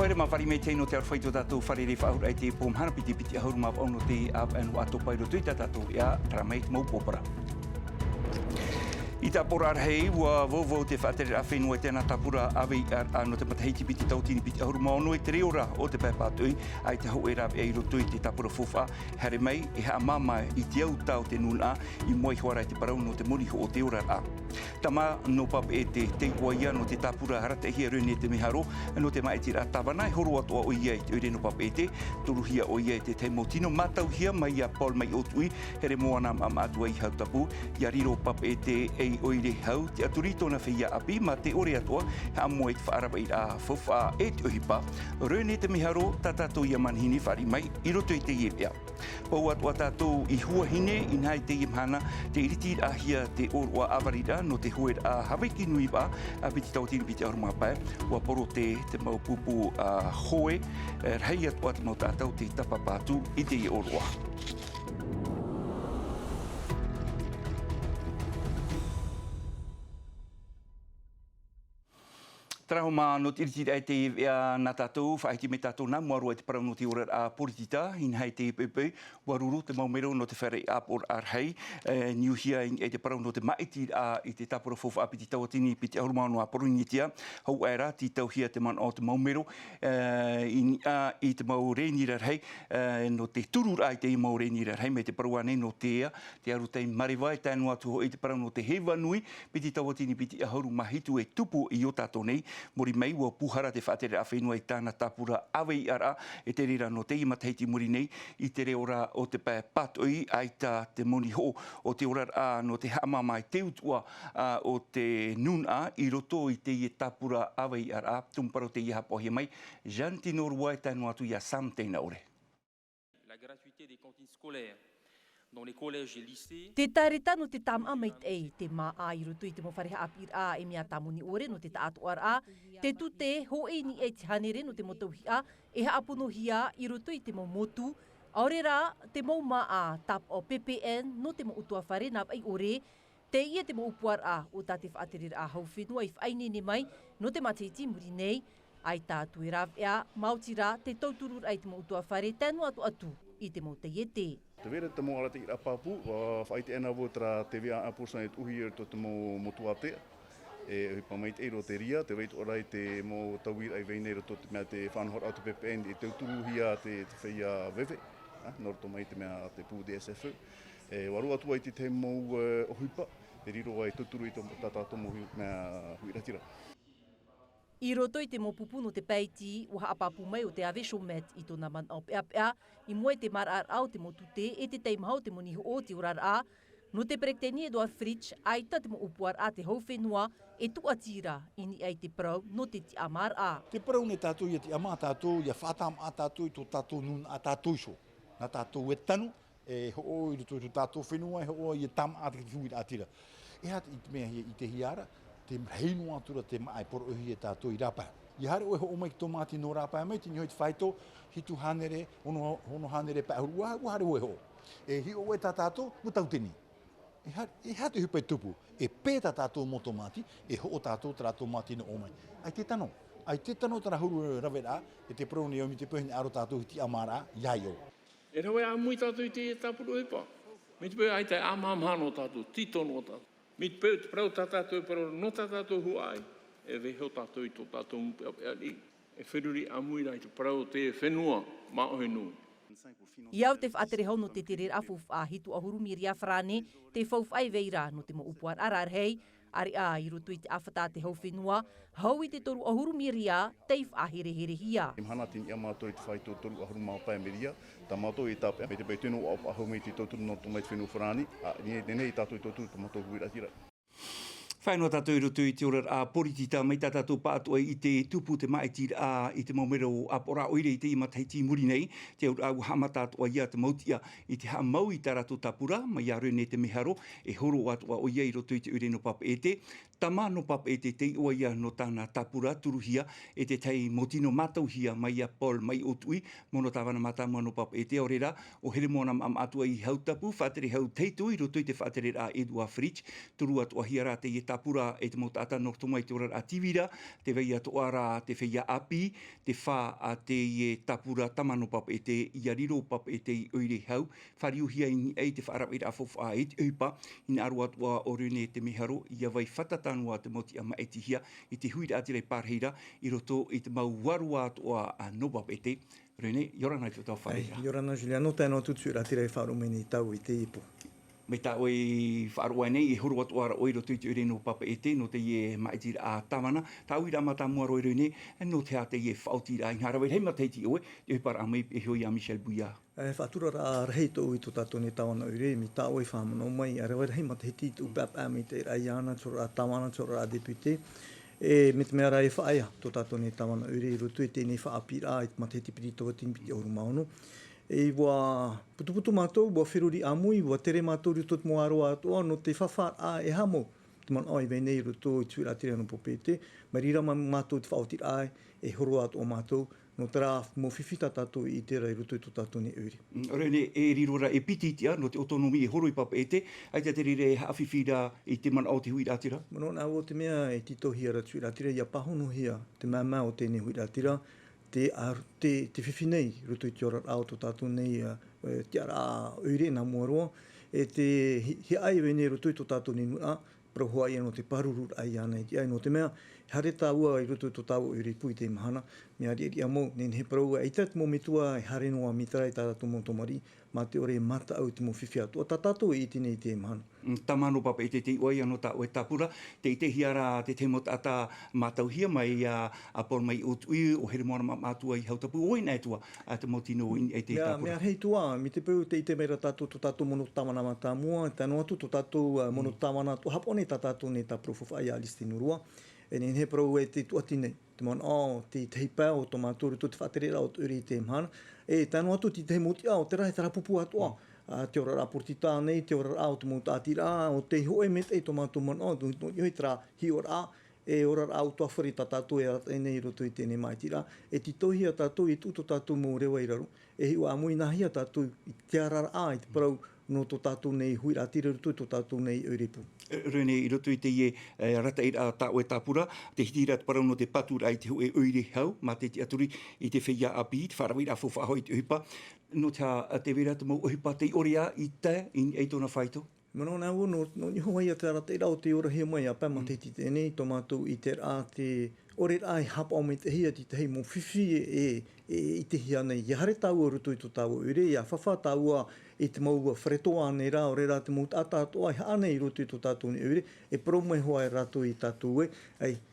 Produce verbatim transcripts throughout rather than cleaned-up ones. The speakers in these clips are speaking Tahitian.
ʻOia, mā fāriʻi maitaʻi nō te aroha i tō tātou fārerei faʻahou i teie pō mahana piti piti ʻahuru mā vaʻu nō te ʻāvaʻe nō ʻātopa i roto i tā tātou ʻēʻa, terā mai te mau pōpara. I te ʻāpoʻoraʻa rahi, ʻua vauvau te faʻatereraʻa fenua i te tāna tāpura ʻāvaʻe ʻāraʻa nō te matahiti piti tauatini piti ʻahuru mā ono i te reira o te pae pātoʻi, ʻaita hōʻē rāveʻa i roto i te tāpura faufaʻa, haere mai e haʻamāmā i te au tā o te nūnaʻa, i mua iho ā ra i te parau nō te moni hoʻo o te oraraʻa. Tama nō Papeʻete, tei ʻoaʻoa ia nō te tāpura arataʻihia e René Temeharo, nō te māʻitiraʻa tāvana, e horo atoʻa ʻoia i te ʻoire nō Papeʻete, toruhia ʻoia i te tahi mau tino mātauhia mai iā Paul Maʻiʻotuʻi, here Moana Maʻamaʻa atu ai i Hautapu, ʻia riro Papeʻete ei ʻoire hau, tiʻaturi i tōna feiā ʻāpī, mā te ʻore atoʻa, haʻamoe i te faʻaravaʻiraʻa faufaʻa e te ʻohipa. René Temeharo, tā tātou ia manihini fāriʻi mai, i roto i teie veʻa. Pau atoʻa tātou i Huahine, inaha i teie mahana, tē iriti ra hia te ʻōroʻa ʻāvariraʻa nō te hueraʻa Hawaiki Nui Vaʻa, ā, piti tauatini piti ʻahuru mā pae, ʻua porote te mau pupu, ā, hoe, ā, rahi atoʻa te mau taʻata tei tāpapa atu i teie ʻōroʻa. Terā hoʻi mā, nō te iriti ra i teie veʻa nā tātou, faʻahiti mai tātou nā mua roa i te parau nō te oraraʻa poritita, inaha i teie poʻipoʻi, ʻua ruru te mau mero nō te fare ʻāpoʻoraʻa rahi, e, niuhia i, i te parau nō te māʻitiraʻa i te tāpura faufaʻa piti tauatini piti ʻahuru mā ono a Poronetia, hau aʻe ra, tītauhia te manaʻo o te mau mero, e, i niʻa i te mau rēni rarahi, e, nō te tururaʻa i te mau rēni rarahi, mai te parau ānei nō te ea, te aru tei mareva, e tae noa atu hoʻi i te parau nō te heiva nui, piti tauatini piti ʻahuru mā hitu e tupu i ō tātou nei, muri mai ʻua pūhara te faʻatereraʻa fenua i tāna tāpura ʻāvaʻe ʻāraʻa, e te reira nō teie matahiti i muri nei, i te reira o te pae pātoʻi, ʻaita te moni hoʻo o te oraraʻa nō te haʻamāmā i te utuʻa, ā, o te nūnaʻa i roto i teie tāpura ʻāvaʻe ʻāraʻa, tumu parau teie haʻapaʻohia mai, Jeanne Tinorua e tae noa atu iā Sam Teinaʻore. La gratuité des cantines scolaires dans les collèges et lycées. Te tāreta nō te tāmaʻa maitaʻi, te māʻa i roto i te mau fare haʻapiʻiraʻa e mea tāmoni ʻore nō te taʻatoʻaraʻa, te tute, hōʻē i niʻa i te hānere nō te mau tauihaʻa, e haʻaponohia i roto i te mau motu, ʻaore rā, te mau māʻa tāpaʻo P P N nō te mau ʻutuāfare nā Vaʻiʻore, Teie te mau ʻōpuaraʻa o tā te faʻatereraʻa hau fenua i faʻaineine mai nō te matahiti i muri nei, ʻaita atu e rāveʻa, maoti rā te tautururaʻa i te mau ʻutuāfare tae noa atu atu i te mau taiete. Tē vai ra te mau arataʻiraʻa pāpū, ʻua faʻaʻite anaʻe vau terā T V A un pour cent e tuʻuhia i roto i te mau motu ātea. E ʻohipa maitaʻi roa te reira, tē vai atoʻa ra te mau tauiraʻa i vai nei i roto i te mea te faʻanahoraʻa o te P P N e tauturuhia te, te feiā veve, ā, nō roto mai i te mea te pū D S F E. E, ʻua roaʻa atu ai te tahi mau, e, ʻohipa, e riro ai te turu i tō, tā tātou mau hui-, mea huiraʻatira. I roto i te mau pupu nō te paiti, ʻua haʻapāpū mai ʻo Te Ave Chomette i tōna manaʻo peʻapeʻa, i mua i te maraʻaraʻa o te mau tute e te teimaha o te moni hoʻo o te oraraʻa. Nō te peretiteni Edouard Fritch, ʻaita te mau ʻōpuaraʻa te hau fenua e tuʻati ra i niʻa i te parau nō te tiʻamāraʻa. Te parau nei tātou ʻia tiʻamā tātou, ʻia faʻatāmā tātou i tō tātou nūnaʻa tātou iho. Nā tātou e tano, e hoʻo i roto i tō tātou fenua, e hoʻo ʻia tāmā te huiraʻatira. E aha i te mea i, i te hiara, te rahi noa atu ra te māʻa e poroʻihia e tātou i rāpae. ʻIa haere ʻoe e hoʻo mai ki tō māti nō rāpae mai, te niʻa i te faito, hitu hānere, ono, ono hānere pae ʻahuru, ʻua, ʻua haere ʻoe e hoʻo. E hiʻo ʻoe tā tātou, ʻua tautini. E aha, e aha te ʻohipa e tupu, e pē tā tātou mau tōmāti, e hoʻo tātou terā tōmāti nō ʻō mai. ʻAita e tano, ʻaita e tano terā huru raveraʻa, e te parau nei au mai te peu e hinaʻaro tātou i te tiʻamāraʻa, ʻia ʻō. E rave ʻāmui tātou i te tāpura ʻohipa. Mai te peu ʻaita e ʻāmahamaha noa tātou, tītau noa tātou. Mai te peu te parau tā tātou e parau nō tā tātou huaʻai, e vaiiho tātou i tō tātou mau peʻapeʻa riʻi. E feruri ʻāmui rā i te parau o te fenua māʻohi nui. I au te faʻatere hau nō te tereraʻa faufaʻa hitu ʻahuru miria farāne, te faufaʻa e vai ra nō te mau ʻōpuaraʻa rarahi, ʻāreʻa i roto i te ʻāfata a te hau fenua, hau i te toru ʻahuru miria, tei faʻahereherehia. I mahana te niʻa mātou i te faito toru ʻahuru mā pae miria, tā mātou e tāpeʻa mai te peu tino ʻapaʻahu mai te tauturu nō tō mai te fenua farāne, ā, nei, nei, nei tātou i tauturu tō mātou huiraʻatira. Fāʻi noa tātou i roto i te oraraʻa poritita mai tā tātou pāʻatoʻa i te tupu te māʻitiraʻa i te mau mero ʻāpoʻoraʻa ʻoire i teie matahiti i muri nei, te auraʻa ʻua haʻamata atoʻa ia te mau tiʻa i te haʻamau i tā rātou tāpura, mai iā René Temeharo, e horo atoʻa ʻoia i roto i te ʻoire nō Papeʻete, tama nō Papeʻete tei ʻoaʻoa ia nō tāna tāpura turuhia e te tahi mau tino mātauhia mai iā Paul Maʻiʻotuʻi, mono tāvana mātāmua nō Papeʻete, ʻaore rā, ʻo Heremona Maʻamaʻa atu ai i Hautapu, faʻatere hau tahito i roto i te faʻatereraʻa Edouard Fritch, turu atoʻahia rā teie tāpura e te mau taʻata nō roto mai te oraraʻa tīvira, te vai atoʻa rā te feiā ʻāpī, te fā a teie tāpura tama nō Papeʻete, ʻia riro Papeʻete i ʻoire hau, fāriuhia i niʻa i te faʻaravaʻiraʻa faufaʻa i te ʻohipa, hinaʻaro atoʻa ʻo Rene Temeharo, ʻia vai fātata noa te mau tiʻa māʻitihia i te huiraʻatira i pārahi ra, i roto i te mau uaroa atoʻa nō Papeʻete. Rene, ʻia ora na i tō tātou fārereiraʻa. ʻIa ora na, Julia, nō tae noa atu te huiraʻatira e faʻaroʻo mai nei tāua i teie pō. Mai tā ʻoe i faʻaroʻo nei, e horo atoʻa ra ʻoe i roto i te ʻoire nō Papeʻete, nō teie māʻitiraʻa tāvana. Tō ʻoe uiraʻa mātāmua ra ʻoe, Rene, nō te aha teie faʻaotiraʻa, inaha rave rahi matahiti ʻoe, te ʻohiparaʻa mai e hoʻi iā Michel Bouillard. E, faʻaturaraʻa rahi tōʻu i tō tātou nei tāvana ʻoire, mai tā ʻoe i faʻamanaʻo mai, e rave rahi matahiti tōʻu paʻapaʻa maitaʻi ra iāna, te oraraʻa tāvana, te oraraʻa député. E, mai te mea rā e faʻaea tō tātou nei tāvana ʻoire i roto i teie nei faʻaʻāpīraʻa i te matahiti piti tauatini piti ʻahuru mā ono. E, ʻua putuputu mātou, ʻua feruri ʻāmui, ʻua tere mātou i roto i te mau uaroa atoʻa, nō te fafaraʻa e haʻamau te manaʻo e vai nei i roto i te huiraʻatira nō Papeʻete, mai reira mā-, mātou te faʻaotiraʻa e horo atoʻa mātou, nō terā mau fifi tā tātou i ʻite ra i roto i tō tātou nei ʻoire. Mm, ʻoia nei, e riro ra e piti tiʻa, nō te autonomie e horo i Papeʻete, ʻaita te reira e haʻafifi ra i te manaʻo o te huiraʻatira? Manaʻo nā ʻoe te mea e tītauhia ra te huiraʻatira, ʻia pāhonohia te māmā o teie nei huiraʻatira, te ar-, te, te fifi nei i roto i te oraraʻa o tō tātou nei, ā, e, tiʻaraʻa ʻoire nā mua roa, e te hi-, hiaʻai e vai nei i roto i tō tātou nei nūnaʻa, parau hoʻi ia nō te pārururaʻa iāna i te ʻai, nō te mea, e haere tāua i roto i tō tāua ʻoire pū i teie mahana, mea riʻariʻa mau, nehenehe parau ʻaita te mau metua e haere noa mai terā i tā rātou mau tamariʻi, mā te ʻore e mātaʻu te mau fifi atoʻa tā tātou e ʻite nei i teie mahana. Mm, tama nō Papeʻete te iʻoa ia nō tā ʻoe tāpura, tē ʻitehia ra te tahi mau taʻata mātauhia mai, ā, a Paul mai ʻo Tuʻi, ʻo Heremoana Maʻamatua i Hautapu, ʻo vai na atoʻa, ā, te mau tino i, i te Mea, tāpura. Mea rahi atoʻa, mai te peu tē ʻite mai ra tātou tō tātou mono tāvana mātāmua, tae noa atu tō tātou, ā, mono Mm. tāvana atoʻa haʻapaʻo nei tā tātou nei tāpura faufaʻa ia Alice Tino Rua. E nehenehe parau e tē tuati nei te manaʻo, te tahi pae o tō mātou i roto i te faʻatereraʻa o te ʻoire i teie mahana. E tae noa atu te tahi mau tiʻa o terā, e terā pupu atoʻa. Mm. Ā, te oraraʻa poritita nei, te oraraʻa o te mau tāʻatiraʻa, ʻo tei hōʻē maitaʻi tō mātou manaʻo, nō, nō, nō terā hiʻoraʻa, e oraraʻa ʻutuāfare tā tātou e arataʻi nei i roto i teie nei māʻitiraʻa, e tītauhia tātou i tuʻu tō tātou mau reva i raro, e hiʻo ʻāmui nāhea tātou i te araraʻa, i te parau nō tō tātou nei huiraʻatira i roto i tō tātou nei ʻoire pū. E, Rene, i roto i teie, e, arataʻiraʻa tā ʻoe tāpura, tē hiti ra te parau nō te pāturaʻa i te hōʻē ʻoire hau, mā te tiʻaturi i te feiā ʻāpī, te faʻaravaʻiraʻa faufaʻa hoʻi i te ʻohipa, nō te aha, tē vai ra te mau ʻohipa tei ʻore ā i tae i, i tōna faito? Manaʻo nā ʻoe, nō, nō niʻa hoʻi ia te arataʻiraʻa o tei orahia mai, ā, pae Mm. matahiti teie nei, tō mātou ʻiteraʻa te ʻoreraʻa e haʻapaʻo maitaʻihia te tahi mau fifi e, e, e ʻitehia nei. ʻIa haere tāua i roto i tō tāua ʻoire, ʻia fafa tāua i te mau fare toa nei rā, ʻaore rā te mau taʻata atoʻa e haʻa nei i roto i tō tātou nei ʻoire, e parau mai hoʻi rātou ia tātou ē, ʻaita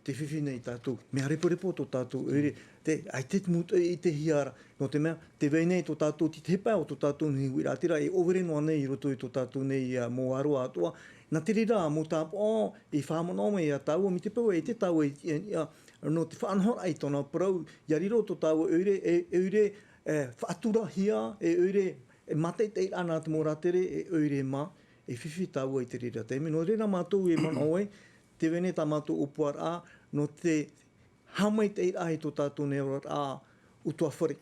tē fifi nei tātou, mea reporepo tō tātou ʻoire, te, ʻaita te mau taʻata e ʻitehia ra, nō te mea, tē vai nei tō tātou, te tahi pae o tō tātou nei huiraʻatira, e ʻōvere noa nei i roto i tō tātou nei, ā, mau uaroa atoʻa. Nā te reira, mau tāpaʻo, i faʻamanaʻo mai ia tāua, mai te peu ē, ʻaita tāua i, i, ā, nō te faʻanahoraʻa i tōna parau, ʻia riro tō tāua ʻoire, e, e ʻoire, e, faʻaturahia, e ʻoire, e mātaʻitaʻiraʻa nā te mau rātere, e ʻoire mā, e fifi tāua i te reira taime. Nō reira mātou e manaʻo ē, tē vai nei tā mātou ʻōpuaraʻa, nō te haʻamaitaʻiraʻa i tō tātou nei oraraʻa ʻutuāfare,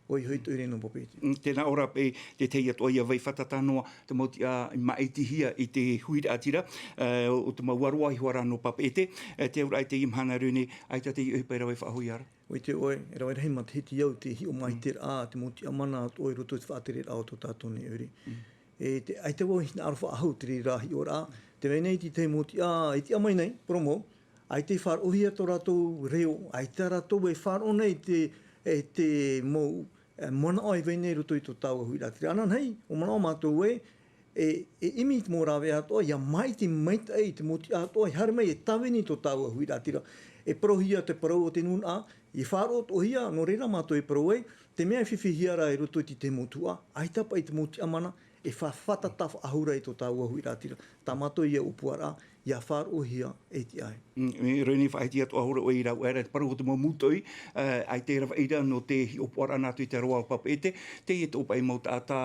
ʻoia hoʻi te ʻoire nō Papeʻete. Mm, tēnā ʻo rā paʻi te tahi atoʻa ia vai fātata noa te mau tiʻa māʻitihia i te huiraʻatira, e, o te mau uaroa iho ā rā nō Papeʻete, e, te auraʻa i teie mahana Rene, ʻaita teie ʻohipa e rave faʻahou ia ra. ʻUa ʻite ʻoe, e rave rahi matahiti au tei hiʻo mai i te reira, te mau tiʻamana atoʻa i roto i te faʻatereraʻa o tō tātou nei ʻoire. Mm. E te, ʻaita vau i hinaʻaro faʻahou i te reira hiʻoraʻa. Tē vai nei te tahi mau tiʻa, e tiʻa mai nei, parau mau, ʻaita i faʻaroʻohia tō rātou reo, ʻaita rātou e faʻaroʻo nei te, e te mau, e, manaʻo e vai nei i roto i tō tāua huiraʻatira. Ānānahi, ʻua manaʻo mātou ē, e, e ʻimi i te mau rāveʻa atoʻa, ʻia māʻiti maitaʻi i te mau tiʻa atoʻa, e haere mai e tāvini tō tāua huiraʻatira. E parauhia te parau o te nūnaʻa, e faʻaroʻohia, nō reira mātou e parau ai, te mea e fifihia ra i roto i te tahi mau tuhaʻa, ʻaita paʻi te mau tiʻamana, e fa-, fātata faʻahou ra i tō tāua huiraʻatira. Tā mātou ia ʻōpuaraʻa, ʻia faʻaroʻohia e tiʻa ai. Mm, e rave nei faʻahiti atoʻa hoʻi ʻoe i rāveʻa ra te parau o te mau mūtoʻi, e, ʻaita e rave ra nō te hiʻopoʻaraʻa nā atu i te aroā o Papeʻete, teie atoʻa paʻi mau taʻata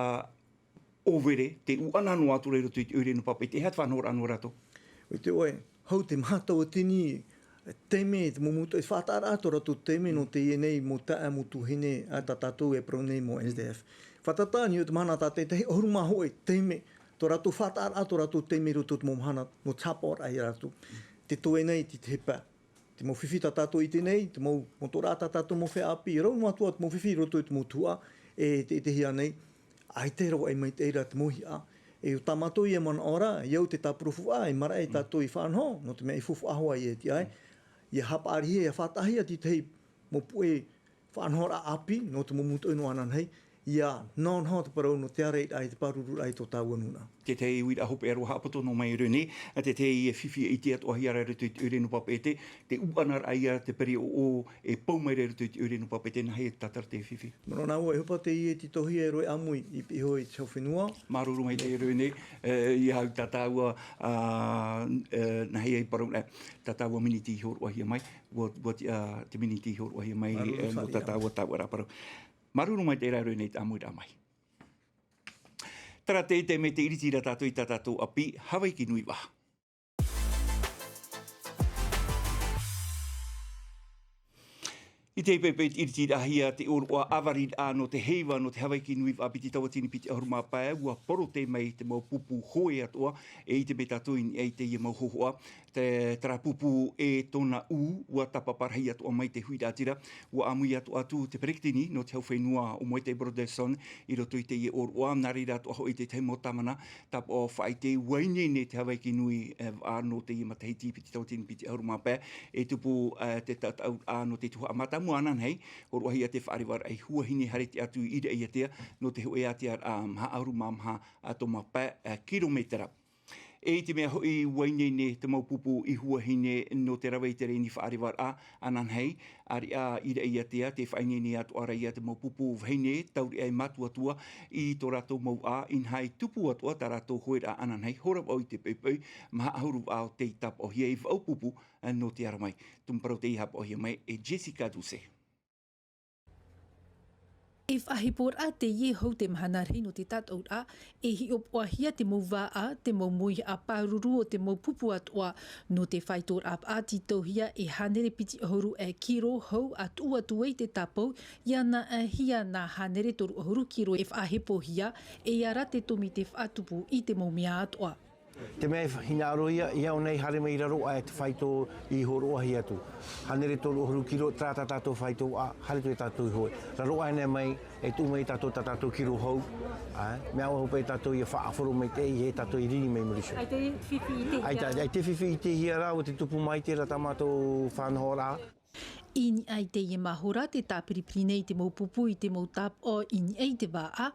ʻōvere, tē ʻuʻana noa atu ra i roto i te ʻoire nō Papeʻete, e aha te faʻanahoraʻa nō rātou? ʻUa ʻite ʻoe, hau te maha tauatini, taime, te mau mūtoʻi, faʻataʻa ra tō rātou taime nō teie nei mau taeaʻe, mau tuahine, ā, tā tātou e parau nei mau S D F. Fātata anaʻe te mahana tātaʻitahi, ʻahuru mā hōʻē taime, tō rātou faʻataʻaraʻa, tō rātou taime i roto i te mau mahana, nō te haʻapaʻoraʻa ia rātou. Te toe nei, te, te hepa. Te mau fifi tā tātou i ʻite nei, te mau, mau tōraʻa tā tātou mau feiā ʻāpī, rau noa atu ā te mau fifi i roto i te mau tuhaʻa, e te, e te hia nei, ʻaita e ravaʻi mai te reira te mau hiʻa. E ʻo tā mātou ia manaʻo ra, ia au te tāpura fufaʻa, e maraʻa ia tātou i faʻanaho, nō te mea i fufaʻa hoʻi ia e tiʻa ai. Ia haʻapaʻarihia, ia faʻataʻahia te tahi mau puʻe faʻanahoraʻa ʻāpī, nō te mau mūtoʻi nō ananahi, ia nahonaho te parau nō te ārairaʻa i te pārururaʻa i tō tāua nūnaʻa. Te tahi uiraʻa hopeʻa roa haʻapoto noa mai i René, te tahi fifi e ʻite atoʻahia ra i roto i te ʻoire nō Papeʻete, te ʻuʻanaraʻa ia te pereʻoʻo e pau mai ra i roto i te ʻoire nō Papeʻete, nāhea e tātara te fifi. Manaʻo nā ʻoe, e hopeʻa teie e tītauhia e Roe ʻāmui i piʻi iho i te hau fenua. Māuruuru maitaʻi René, e, ia au tā tāua, ā, e, nāhea i parau, e, tā tāua miniti i hōroʻahia mai, ʻua, ʻua tiʻa te miniti i hōroʻahia mai, Māuruuru e, nō tā faʻaroʻo. Tāua, tāua rā parau. Māuruuru maitaʻi rā René i te ʻāmuiraʻa mai. Terā te, te mea te ʻiritiraʻa tātou i tā tātou ʻāpī, Havaiki nui vaʻa. I te poʻipoʻi i te ʻiritiraʻahia te ʻōroʻa ʻāvariraʻa nō te heiva nō te Havaiki nui vaʻa piti tauatini piti ʻahuru mā pae, ʻua porote mai te mau pupu hoe atoʻa, e ʻite mai tātou i niʻa i teie mau hōhoʻa. Te, terā pupu e tōna ʻū, ʻua tāpapa rahi atoʻa mai te huiraʻatira, ʻua ʻāmui atoʻa atu te peretiteni nō te hau fenua ʻo Moetai Brotherson i roto i teie ʻōroʻa, nā reira atoʻa hoʻi te tahi mau tāvana, tāpaʻo faʻaʻite ʻua ineine te Havaiki nui, e, vaʻa nō teie matahiti piti tauatini piti ʻahuru mā pae, e tupu, e, te tataʻuraʻa nō te tuhaʻa mātāmua ananahi, hōroʻahia te faʻarevaraʻa i Huahine Haere-ʻia-atu-i-Raʻiātea, nō te hōʻē ātea, a, maha ʻahuru mā maha, a, tō mā pae, e, kirometera. E i te mea hoʻi ʻua ineine te mau pupu i Huahine nō te rave i te reni faʻarevaraʻa ananahi, ʻāreʻa i Raʻiātea, tē faʻaineine atoʻa ra ia te mau pupu vahine, taureʻa e mātuatua i tō rātou mau ʻā, inaha i tupu atoʻa tā rātou hoeraʻa ananahi, hora vaʻu i te poʻipoʻi, maha ʻahuru vaʻa o tei tāpaʻohia i vaʻu pupu, nō te ara mai. Tumu parau tei haʻapaʻohia mai e Jessica Duce. E faʻaheporaʻa teie hou te mahana rahi nō te tataʻuraʻa, e hiʻopoʻahia te mau vaʻa, te mau mauihaʻa pāruru o te mau pupu atoʻa, nō te faitoraʻa vaʻa tītauhia e hānere piti ʻahuru e kiro hou a tuʻu atu ai te tāpau, ʻia naʻahia nā hānere toru ʻahuru kiro e faʻahepohia, e ara te tōmite faʻatupu i te mau mea atoʻa. Te mea e hinaʻaro ia, ʻia au nei haere mai i raro aʻe te faito i hōroʻahia atu. Hānere toru ʻahuru kiro, terā tā tātou faito, ā, haere atu e tātou i hoe. Raro aʻe nei mai, e tuʻu mai tātou tā tātou kiro hou, ā, mea ʻoaʻoa hopeʻa tātou ʻia faʻahoro maitaʻi, e tātou i riri mai Mauritius. ʻAita e fifi ʻitehia. ʻAita, ʻaita e fifi ʻitehia rā, ʻua te tupu mai terā tā mātou faʻanahoraʻa. I niʻa i teie mahora, tē tāpiripiri nei te mau pupu i te mau tāpaʻo i niʻa i te vaʻa,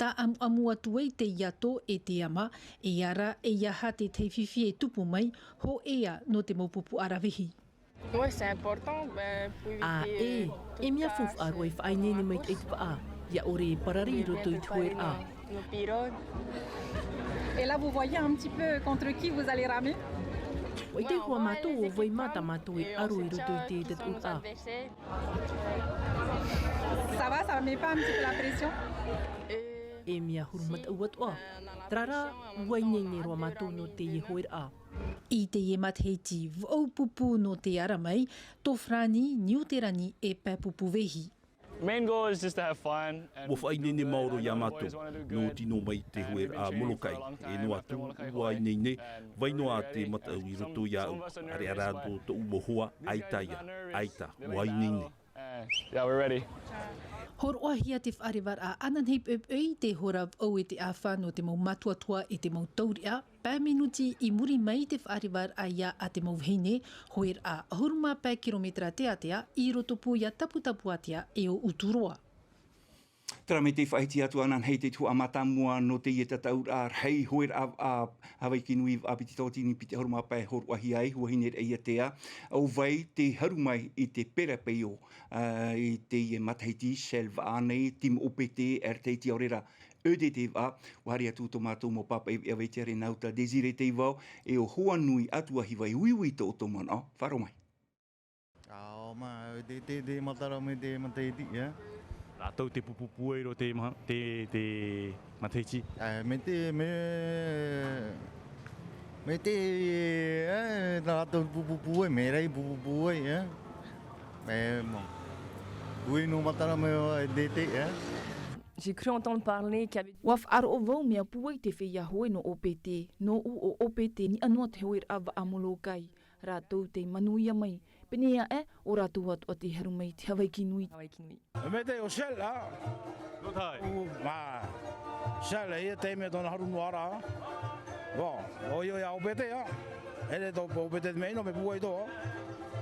tāʻamuʻamu atu ai te iato e te ama, e ara, eiaha te tahi fifi e tupu mai, hōʻē ā nō te mau pupu ʻaravihi. Ouais, c'est important, ben, pour éviter, ā, ē, euh, tout cas, e mea faufaʻa roa e faʻaineine maitaʻi te vaʻa, ʻia ʻore e parari i roto i te hoeraʻa. Nos pirogues. Et là, vous voyez un petit peu contre qui vous allez ramer ? ʻUa ʻite hoʻi mātou ʻo vai mā tā mātou e aro i roto i te tataʻuraʻa. Ça va, ça met pas un petit peu la pression ? E mea huru mataʻu atoʻa. Terā rā, ʻua ineine roa mātou nō teie hoeraʻa. I teie matahiti, vaʻu pupu nō te ara mai, tō Farāni, Niuterani e pae pupu vehi. Main goal is just to have fun and ʻUa faʻaineine maoro iā mātou. Nō tino mai te hoeraʻa Molokai. E noa atu, ʻua ineine, vai noa te mataʻu i roto iāʻu. ʻAreʻa rā tō tōʻu mau hoa, ʻaita ia, ʻaita, ʻua ineine. Yeah, we're ready. Hōroʻahia te faʻarevaraʻa ananahi poʻipoʻi i te hora vaʻu e te ʻāfa nō te mau mātuatua e te mau taureʻa, pae minuti i muri mai i te faʻarevaraʻa ia a te mau vahine, hoeraʻa ʻahuru mā pae kirometera teatea i Rotopū ia Taputapuātea e ʻo Uturoa. Terā mai tei faʻahiti atu ananahi te tuhaʻa mātāmua nō teie tataʻuraʻa rahi hoeraʻa, ā, Havaiki nui vaʻa piti tauatini piti ʻahuru mā pae hōroʻahia ai, Huahine Raʻiātea, ʻo vai tē haru mai i te pera peio, ā, i teie matahiti, Shell vaʻa nei, Team O P T, Air Tahiti ʻaore rā, E D T vaʻa, ʻua haere atu tō mātou mau pāpaʻi veʻa vai te reira nā uta Désiré Teivao, e ʻo Hoanui Atuahivai, uiui tō ʻoutou manaʻo, faʻaroʻo mai. ʻĀ, mā, te, te, te matara mai te matahiti, ē? Rātou te pupupu ai ro te ma-, te, te matahiti. Ā, mea te, mea, mea te, ē, tā rātou pupupu ai, mea rā i pupupu ai, ē? Mea, mā. Ui nō matara mai o te, te, ē? J'ai cru entendre parler qu'il y avait... Ua faʻaroʻo vau mea pūai te feiā hoe nō ʻOpete, nōʻu ʻo ʻOpete, niʻa noa te hoeraʻa vaʻa Molokai. Rātou tei manuia mai, pēnei aʻe, ʻo rātou atoʻa tei haru mai i te Hawaiki nui. Hawaiki nui. E mea tei ʻo Shell, a? Good, hi. Ū, mā. Shell, e ia tei mea tōna haru noa ra. Bon, ʻoia, ʻoia, ʻOpete, a? E te tō ʻOpete te mea ʻino, mea pūai tō, a?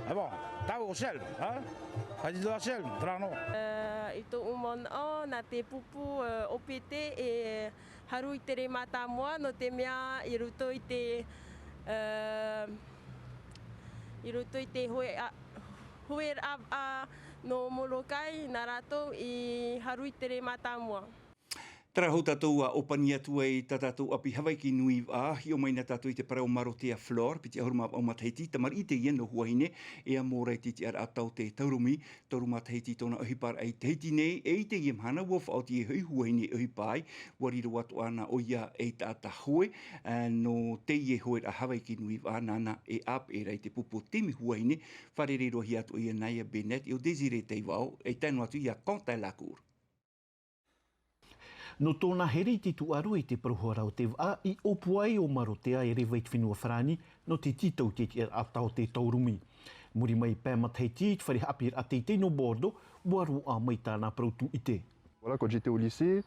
E bon, tāua ʻo Shell, a? Ka te tō a Shell, terā noa. Ā, i tōʻu manaʻo, nā te pupu, ā, ʻOpete e haru i te rē mātāmua, nō te mea i roto i te, ā, i roto i te hoe a-, hoeraʻa nō Molokai, nā rātou i haru i te rē mātāmua. Terā hoʻi tātou ʻua ʻōpani atu ai tā tātou ʻāpī Hawaiki nui vaʻa, hiʻo mai na tātou i te parau o Marotea Flore, piti ʻahuru mā vaʻu matahiti, tamariʻi teie nō Huahine, e amo ra i te tiʻaraʻa taote taurumi, toru matahiti tōna ʻohiparaʻa i Tahiti nei, e i teie mahana ʻua faʻaoti e hoʻi Huahine e ʻohipa ai, ʻua riro atoʻa na ʻoia ei taʻata hoe, ā, nō teie hoeraʻa Hawaiki nui vaʻa, nāna e ʻāpeʻe ra i te pupu o te timi Huahine, fārerei-roa-hia atoʻa ia Naya Bennett, e ʻo Désiré Taivaʻo, e tae noa atu ia Quentin Lacour. Nō tōna here i te tūʻaro i te parauhara o te vaʻa, i ʻōpua ai ʻo Marotea e reva i te fenua Farāni, nō te tītau i te tiʻaraʻa taote taurumi. Muri mai pae matahiti i te fare haʻapiʻiraʻa teitei nō Bordeaux, ʻua roaʻa mai tāna parau tūʻite. Voilà, quand j'étais au lycée,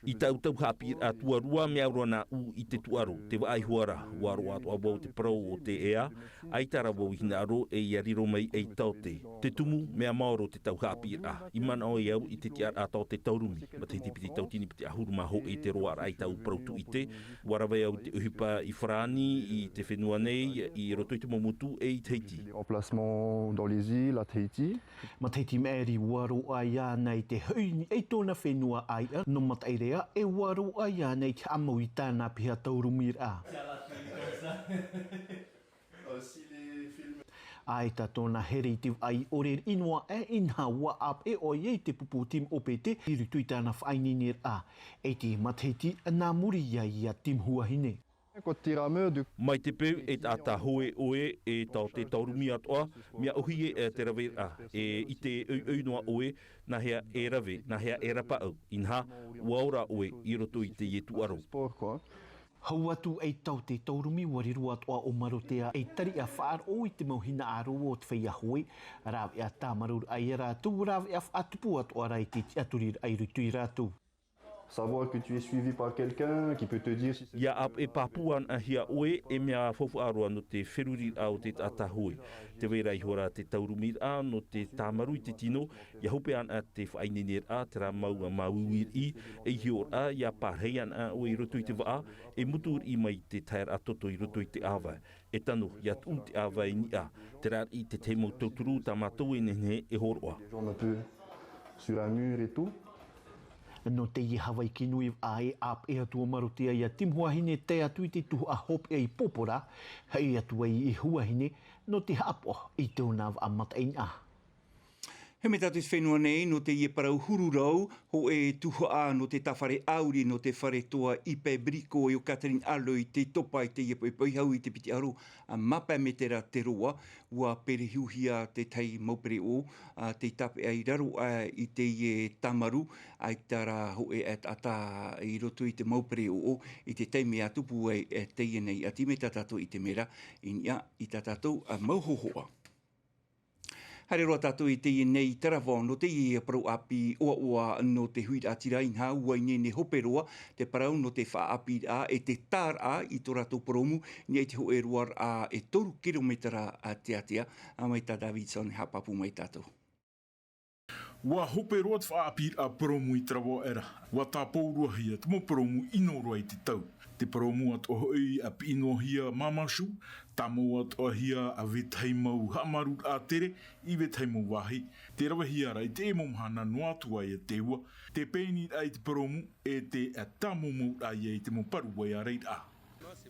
I tāʻu tau haʻapiʻiraʻa tuarua, mea au roa nāʻu i te tūʻaro, te vaʻa iho ā ra, ʻua roaʻa atoʻa vau te parau o te ea, ʻaita rā vau i hinaʻaro e ʻia riro mai ei taote. Te tumu, mea maoro te tau haʻapiʻiraʻa. I manaʻo ai au i te tiʻaraʻa taote taurumi. Matahiti piti tauatini piti ʻahuru mā hōʻē te roaʻaraʻa i tāʻu parau tūʻite. ʻUa rave au i te ʻohipa i Farāni, i te fenua nei, i roto i te mau motu e i Tahiti. Des remplacements dans les îles, à Tahiti. Matahiti maʻiri ʻua roaʻa iāna i te hoʻi i tōna fenua ʻāiʻa nō Mataʻirea, e ʻua roaʻa iāna i te haʻamau i tāna piha taurumiraʻa. ʻAita tōna here i te vaʻa i ʻōreriʻi noa aʻe, inaha ʻua ʻāpeʻe ʻoia i te pupu o Team ʻOpete i roto i tāna faʻaineineraʻa. E te matahiti nā muri iho ia Team Huahine. Quand tu rames de... Mai te peu e taʻata hoe ʻoe, e taote taurumi atoʻa, mea ʻōhie e te raveraʻa, e ʻite ʻoiʻoi noa ʻoe, nāhea e rave, nāhea e rapaʻau, inaha, ʻua ora ʻoe i roto i teie tūʻaro. Sport, quoi. Hau atu ei taote taurumi, ʻua riro atoʻa ʻo Marotea ei tariʻa faʻaroʻo i te mau hinaʻaro o te feiā hoe, rāveʻa tāmarū ia rātou, rāveʻa faʻatupu atoʻa ra i te tiʻaturiraʻa i roto ia rātou. Savoir que tu es suivi par quelqu'un qui peut te dire si c'est... ʻIa ʻāpeʻe pāpū anaʻe-hia ʻoe, e mea faufaʻa roa nō te feruriraʻa o te taʻata hoe. Tē vai ra iho ā te taurumiraʻa nō te tāmarū i te tino, ʻia hope anaʻe te faʻaineineraʻa, terā mau māuiui riʻi, ei hiʻoraʻa, ʻia pārahi anaʻe ʻoe i roto i te vaʻa, e mutu riʻi mai te taeraʻa toto i roto i te ʻāvae. E tano, ʻia tuʻu te ʻāvae i niʻa, terā riʻi te tahi mau tauturu tā mātou e nehenehe e hōroʻa. Des gens un peu sur un mur et tout. Nō teie Hawaiki nui vaʻa e ʻāpeʻe atu ʻo Marotea ia Team Huahine, tae atu i te tuhaʻa hopeʻa i Pōpōrā, haʻi atu ai i Huahine, nō te haʻapaʻo i tōna vaʻa mataʻeinaʻa. He mea tātou i te fenua nei, nō teie parau huru rau, hōʻē tuhaʻa nō te tāfare ʻāuri, nō te fare toa i Peberico, e ʻo Catherine Alloy tei topa i teie poʻipoʻi, hau i te piti ʻahuru mā pae mētera te roa, ʻua perehuhia te tahi mau pereʻoʻo, ā, tei tāpeʻa i raro aʻe i teie tāmarū, ʻaita rā hōʻē taʻata i roto i te mau pereʻoʻo, i te taime ʻa tupu ai, e, teie nei, ʻati mai tā tātou i te mera, i niʻa i tā tātou, ā, mau hōhoʻa. Haere roa tātou i teie nei Taravao, nō teie parau ʻāpī ʻoaʻoa nō te huiraʻatira, inaha ʻua ineine hope roa te parau nō te faʻaʻāpīraʻa e te tāraʻa i tō rātou purōmu, i niʻa i te hōʻē roaraʻa e toru kirometera teatea, ā, mai tā Davidson e haʻapāpū mai ia tātou. ʻUa hope roa te faʻaʻāpīraʻa purōmu i Taravao aʻera. ʻUa tāpōuruahia te mau purōmu ʻino roa i te tau. Te purōmu atoʻa hoʻi ʻa piʻi noa hia Mamashou, tāmau atoʻa hia ʻa vetahi mau haʻamāuruaraʻa tere i vetahi mau vāhi. Tē ravehia ra i te mau mahana noa atu ā ia te ua. Te pēniraʻa i te purōmu, e te tāmaumauraʻa ia i te mau paru vai ʻārairaʻa.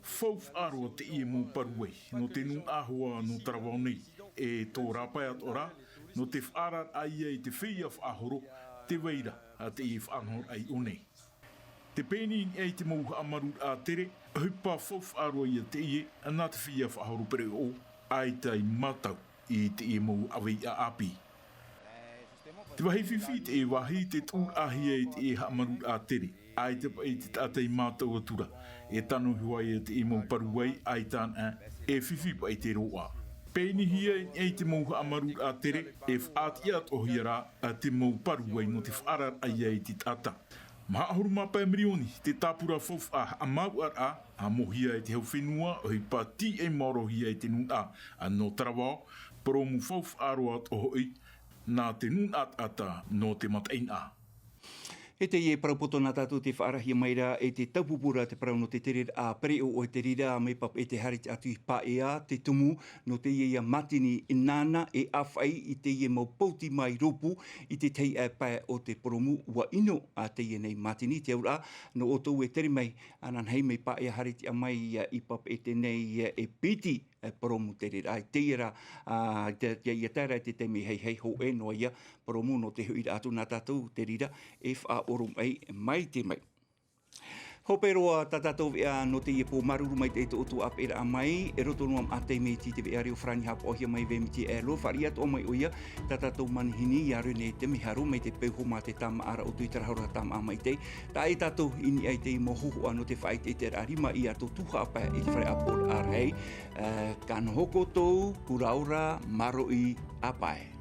Faufaʻa roa teie mau paru vai, nō te nūnaʻa hoʻi nō Taravao nei, e tō rāpae atoʻa ra, nō te faʻaararaʻa ia i te feiā faʻahoro, tē vai ra ā teie faʻanahoraʻa i ʻō nei. Te pēni i niʻa i te mau haʻamāuruaraʻa tere, ʻohipa faufaʻa roa ia teie, nā te feiā faʻahoro pereʻoʻo, ʻaita i mātau i teie mau ʻāvairaʻa ʻāpī. Te vāhi fifi i te vāhi te tuʻuraʻahia i te haʻamaruraʻa tere. ʻAita paʻi te taʻata i mātau atura e tano i hoa ia te mau paruai ʻaita ana e fifi paʻi te roʻa. Pēnihia i te mau haʻamaruraʻa tere e faʻatiʻa atoʻahia rā a te mau paruai nō te faʻaararaʻa ia i te taʻata. Maha ʻahuru mā pae mirioni te tāpura faufaʻa haʻamāuʻaraʻa a mohia e te hau fenua ʻohipa tiʻai maorohia i te nūnaʻa a nō taravao poromu faufaʻa roa atoʻa hoʻi nā te nūnaʻa taʻata nō te mataʻinaʻa. E teie parau poto nā tātou te faʻaarahia mai rā e te taupupura te parau nō te tereraʻa pereʻoʻo e te reira mai pape e te haere atu i paea te tumu nō teie ia matini. Nāna e ʻāfaʻi i teie mau pōti mai rōpū i te tahi pae o te poromu ua ʻino a teie nei matini te auraʻa nō ʻoutou e tere mai ananahi mai paea haere atu mai ia i pape e te nei e piti e poromu te reira i teie rā. Ia tae rā i te taime heihei hoʻe noa ia poromu nō te hoʻiraʻa atu nā tātou te reira e faʻaoromaʻi mai te mai. Hope roa tā tātou veʻa nō teie pō māuruuru mai te tō ʻoutou ʻāpeʻeraʻa mai e roto noa maʻa taime i te veʻa reo farani hapaʻohia mai vemiti e alo faʻaria toʻa mai ʻoia tā tātou manihini ia rene te miharo mai te peu homa te tamaʻa ra ʻoutou i te rahora tamaʻa mai te tā e tātou i niʻa i te mau hohoʻa nō te faʻaiteiteraʻa rima i a tō tuhaʻa pae i te fare ʻāpōraʻa rahi. Ka noho koutou kuraora maroʻi ʻapae.